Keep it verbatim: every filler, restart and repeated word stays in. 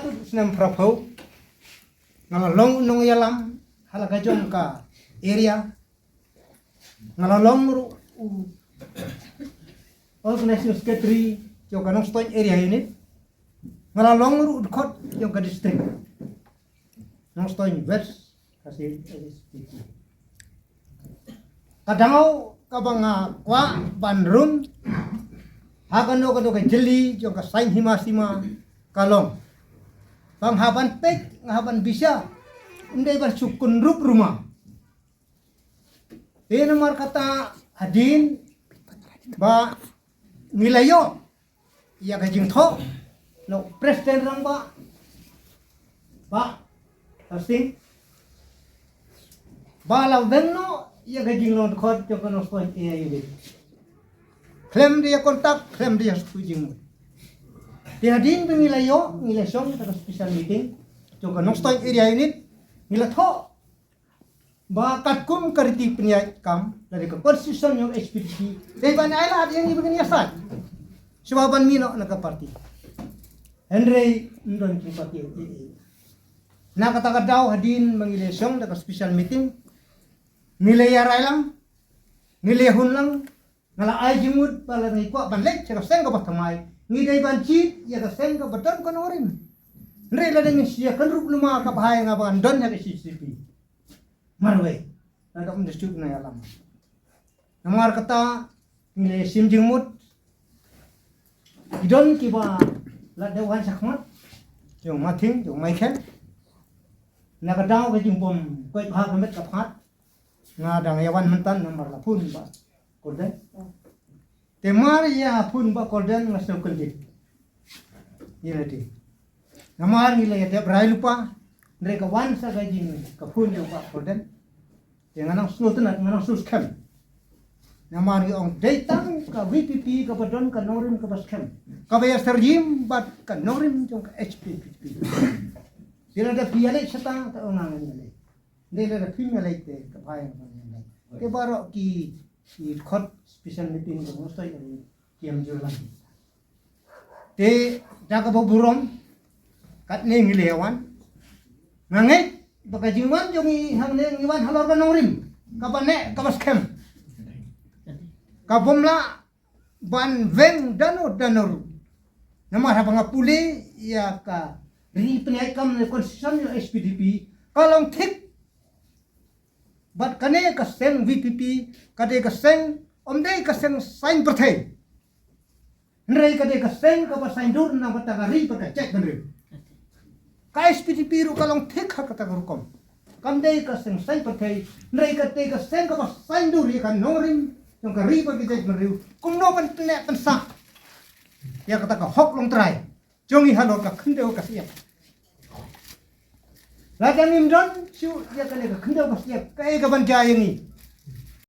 Snem phraphew nga la long nongïalam ha la ka jong ka area. Nga la long ruh u organizing secretary jong ka Nongstoiñ Area Unit. Nga la long ruh u dkhot jong ka district Nongstoiñ West Khasi Hills. Ka daw kaba nga kwah ban rung ha kano kano ka jylli jong ka saiñ hima sima ka long ba nga hap ban peit, nga hap ban bishar, ym dei ban shu kynrup ruma. Te namar kata hadien ba ngi la ïoh ïa ka jingthoh na u president rangbah, Bah Harsing, ba la weng noh ïa ka jinglong dkhot jong ka Nongstoiñ Area Unit. Khlem da ïa contact, khlem da ïa shu jingmut. Te hadien ba ngi la ïoh, ngi la shong ïa ka special meeting jong ka Nongstoiñ Area Unit, ngi la thoh ba katkum ka riti pynïaid kam lane ka constitution jong H P D P, dei ban ai lad ïa ngi ba ngin ïasaid, shuwa ban mih noh na ka party. Hynrei ym don ki party ei ei. Na kata ka daw hadien ba ngi la shong da ka special meeting, ngi la ïa rai lang, ngi la ïa hun lang. Nga la ai jingmut ba lada ngi kwah ban leit sha ka seng kaba thymmai, ngi dei ban jied ïa ka seng kaba don ka nongrim. Hynrei lada ngin shu ïa kynrup luma, ka bha ïa nga ban don ha ka C C P. Marwei, lada ym da shu na ïalam. Namar kata ngi la shim jingmut. Ki don kiba la dei wan shakhmat, jong Mathing, jong Michael. Na ka daw ka jingbym koit bha ka met ka phad, nga dang ïa wan mynta namar la phone Bah Golden. Te mar ïa phone Bah Golden nga sngew kyndit. Ïa lade. Namar ngi la ïa dep rai lypa, hynrei ka wan sa ka jing ka phone jong Bah Golden. Te nga nang sngewtynnat, nga nang sngewskhem. Namar ngi ong dei tang ka V P P kaba don ka nongrim kaba skhem, kaba ïa syriem bad ka nongrim jong ka H P P. Te lada phi ïaleit shata, ta ong nga ngan ïaleit. Dei lada phim ïaleit te ka bha ïa nga ban ïaleit. Te baroh ki, ki dkhot special meeting ka Nongstoiñ Area ki ïam jur lang. Te da kaba burom katne ngi la wan. Nga ngeit ba ka jingwan jong ngi hangne ngi wan halor ka nongrim kaba neh kaba skhem, ka bym lah ban weng dano dano ruh. Namar haba nga pule ïa ka ri pynïaid kam ne constitution jong H P D P, ka long thik. Bad kane ka seng V P P ka dei ka seng, ym dei ka seng saiñ pyrthei. Hynrei ka dei ka seng kaba saiñdur na ka bynta ka ri bad ka jaitbynriew. Ka H P D P ruh ka long thik ha kata ka rukom. Kam dei ka seng saiñ pyrthei, hynrei ka dei ka seng kaba saiñdur ïa ka nongrim jong ka ri bad ka jaitbynriew. Kumno ban pynneh pynsah ïa kata ka hok longtrai jong ngi halor ka khyndew ka shyiap. Lada ngim don shuh ïa kane ka khyndew ka shyiap, kaei kaban jia ïa ngi?